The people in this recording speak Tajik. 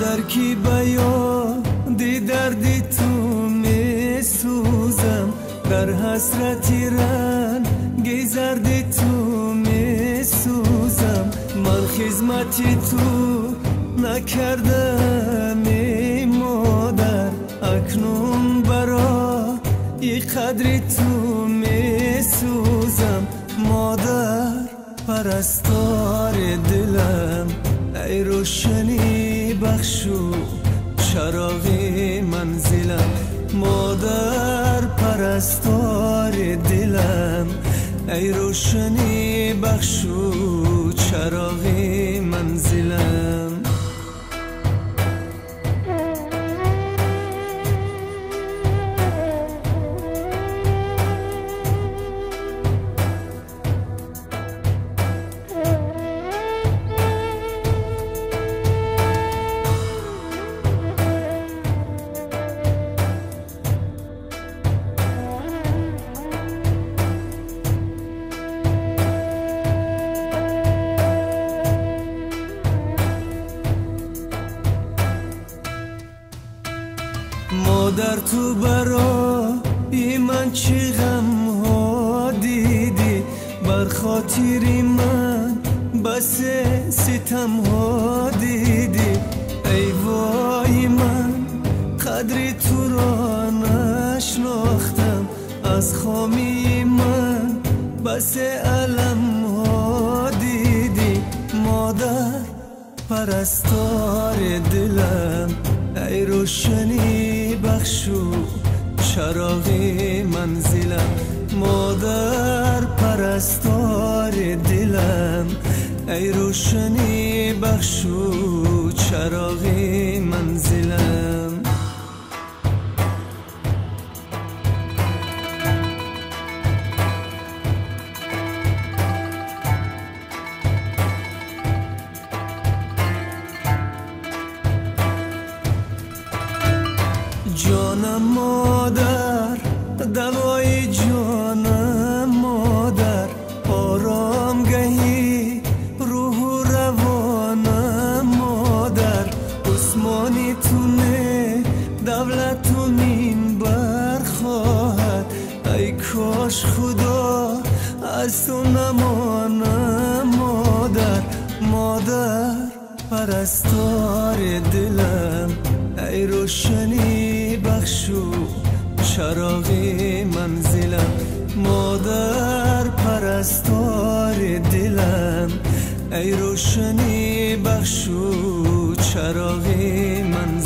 Модар ки ба ёди дарди ту месӯзам, дар ҳасрати ранги зарди ту месӯзам. Ман хизмати ту накардам эй модар, акнун барои қадри ту месӯзам. Модар парастори дилам, эй рӯшанӣ бахшу чароғи манзилам. Модар парастори дилам, эй рӯшанӣ бахшу чароғи манзилам. Модар ту барои ман чӣ ғамҳо дидӣ, бар хотири ман басе ситамҳо дидӣ. Эй вой ман қадри туро нашнохтам, аз хомии ман басе аламҳо дидӣ. Модар парастори дилам, эй рӯшанӣ бахшу чароғи манзилам. Модар парастори дилам, эй рӯшанӣ бахшу чароғи манзилам. Ҷонам модар, давои ҷонам модар, оромгаҳи рӯҳу равонам модар. Усмони ту не давлату минбар хоҳад, ай кош худо аз ту намонам модар. Модар парастори дилам, эй рӯшанӣ бахшу чароғи манзилам. Модар парастори дилам, эй рӯшанӣ бахшу чароғи манзилам.